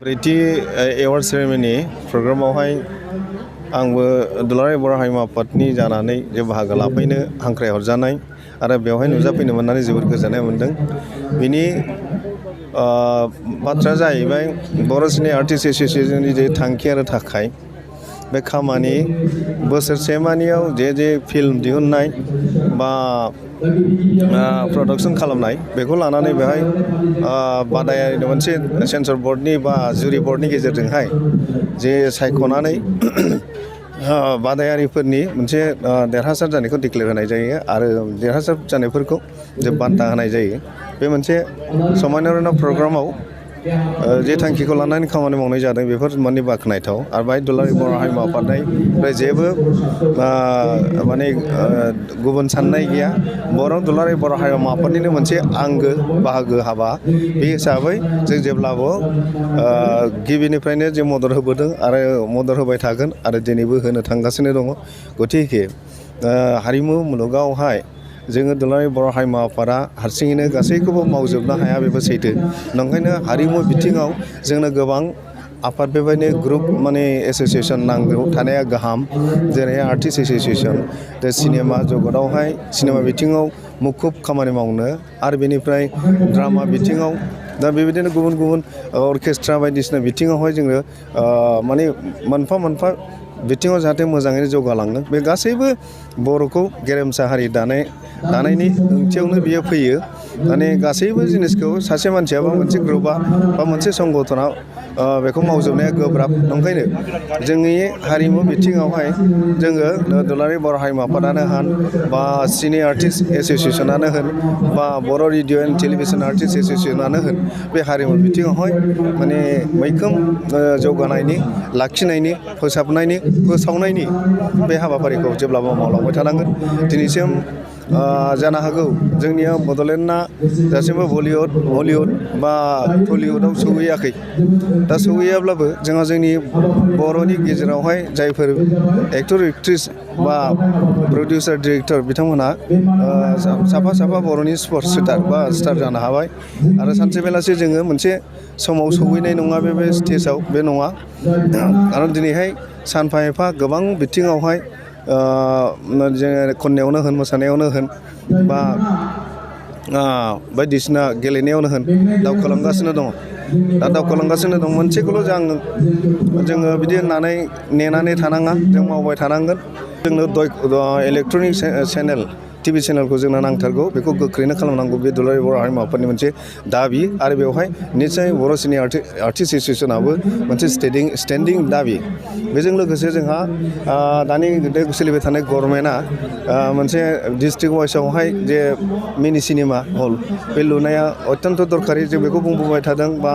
ब्रैथि award ceremony प्रग्रामावहाय आंबो दुलाराय बर' हारिमु आफादनि जानानै जे बाहागो लाफैनो हांख्रायहरजानाय आरो बेवहाय नुजाफैनो मोननानै जोबोद गोजोननाय मोन्दों। बिनि बाथ्राया जाहैबाय बर' सिने आर्टिस्ट एस'सिएशननि जे थांखि आरो थाखाय बे खामानि बोसोरसेमानियाव जे फिल्म दिहुननाय बा प्रडाक्सन खालामनाय बेखौ लानानै बेहाय बादायारिनो मोनसे सेन्सर बर्डनि बा जुरि बर्डनि गेजेरजोंहाय जे सायख'नानै बादायारिफोरनि मोनसे देरहासार जानायखौ डिक्लेयार होनाय जायो आरो देरहासार जानायफोरखौ जे बान्था होनाय जायो। बे मोनसे समायना रमायना प्रग्रामाव जे थांखिखौ लानानै खामानि मावनाय जादों बेफोर माने बाख्नायथाव आरो बाहाय दुलाराय बर' हारिमु आफादनिफ्राय जेबो माने गुबुन साननाय गैया। दुलाराय बर' हारिमु आफादनिनो मोनसे आंगो बाहागो हाबा बे हिसाबै जों जेब्लाबो गिबिनिफ्रायनो जे मदद होबोदों आरो मदद होबाय थागोन आरो दिनैबो होनो थांगासिनो दङ। गतिके हारिमु मुलुगावहाय जोङो दुलाराय बर' हारिमु आफादा हारसिङैनो गासैखौबो मावजोबनो हाया बेबो सैथो। नंखायनो हारिमु बिथिङाव जोंनो गोबां आफाद बेबायदिनो ग्रुप माने एस'सिएसन नांगौ थानाया गाहाम। जेरैहाय आर्टिस्ट एस'सिएसन दा सिनेमा जगतआवहाय सिनेमा बिथिङाव मुखुब खामानि मावनो आरो बेनिफ्राय ड्रामा बिथिङाव दा बेबायदिनो गुबुन गुबुन अर्केस्ट्रा बायदिसिना बिथिङावहाय जोङो माने मोनफा मोनफा बिथिङाव जाहाथे मोजाङैनो जौगालाङो बे गासैबो बर'खौ गेरेमसा हारि दानायनि ओंथियावनो बियो फैयो। माने गासैबो जिनिसखौ सासे मानसिया बा मोनसे ग्रुपआ बा मोनसे संगठना बेखौ मावजोबनाया गोब्राब। नंखायनो जोंनि हारिमु बिथिङावहाय जोङो दुलाराय बर' हारिमु आफादानो होन बा सिने आर्टिस्ट एस'सिएसनानो होन बा बर' रेडिअ' एन्ड टेलिभिसन आर्टिस्ट एस'सिएसनानो होन बे हारिमु बिथिङावहाय माने मैखोम जौगानायनि लाखिनायनि फोसाबनायनि फोसावनायनि बे हाबाफारिखौ जेब्लाबो मावलांबाय थानांगोन। दिनैसिम जानो हागौ जोंनिया बड'लेण्डआ दासिमबो बलिउड हलिउड बा टलिउडआव सहैयाखै। दा सहैयाब्लाबो जोंहा जोंनि बर'नि गेजेरावहाय जायफोर एक्टर एक्ट्रिस बा प्रडिउसार डिरेक्टर बिथांमोनहा साफा साफा बर'नि स्पर्ट्स स्टार बा स्टार जानो हाबाय आरो सानसे बेलासि जोङो मोनसे समाव सहैनाय नङा बे स्टेजाव बे नङा। आरो दिनैहाय सानफा एफा गोबां बिथिङावहाय खन्नायावनो होन मोसानायावनो होन बा बायदिसिना गेलेनायावनो होन दावखोलांगासिनो दङ। दा दावखोलांगासिनो दं मोनसेखौल' जोङो बिदि होननानै नेनानै थानाङा जों मावबाय थानांगोन। जोंनो इलेक्ट्रनिक चेनेल टिभि चेनेलखौ जोंनो नांथारगौ बेखौ गोख्रैनो खालामनांगौ बे दुलाराय बर' हारिमु आफादनि मोनसे दाबि आरो बेवहाय निस्सय बर' सिने आर्टिस्ट एस'सिएसनाबो मोनसे स्टेन्डिं दाबि। बेजों लोगोसे जोंहा दानि सोलिबाय थानाय गभर्नमेन्टआ मोनसे डिस्ट्रिक्ट वाइसआवहाय जे मिनि सिनेमा हल बे लुनाया अत्यन्त दरखारि जों बेखौ बुंबोबाय थादों बा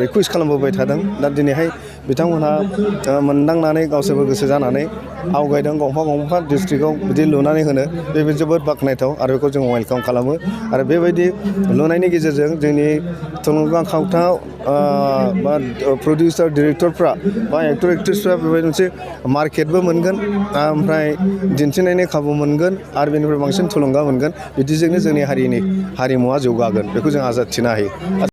रिकुवेस्ट खालामबोबाय थादों। दा दिनैहाय बिथांमोनहा मोनदांनानै गावसोरबो गोसो जानानै आवगायदों गंफा डिस्ट्रिक्टआव बिदि लुनानै होनो बे जोबोद बाख्नायथाव आरो बेखौ जों वेलकाम खालामो। आरो बेबायदि लुनायनि गेजेरजों जोंनि थुलुंगाखांथाव बा प्रडिउसार डिरेक्टरफ्रा बा एक्टर एक्ट्रिसफ्रा बेबायदि मोनसे मार्केटबो मोनगोन ओमफ्राय दिन्थिनायनि खाबु मोनगोन आरो बेनिफ्राय बांसिन थुलुंगा मोनगोन। बिदिजोंनो जोंनि हारिमुवा जौगागोन बेखौ जों आसा थिनो हायो।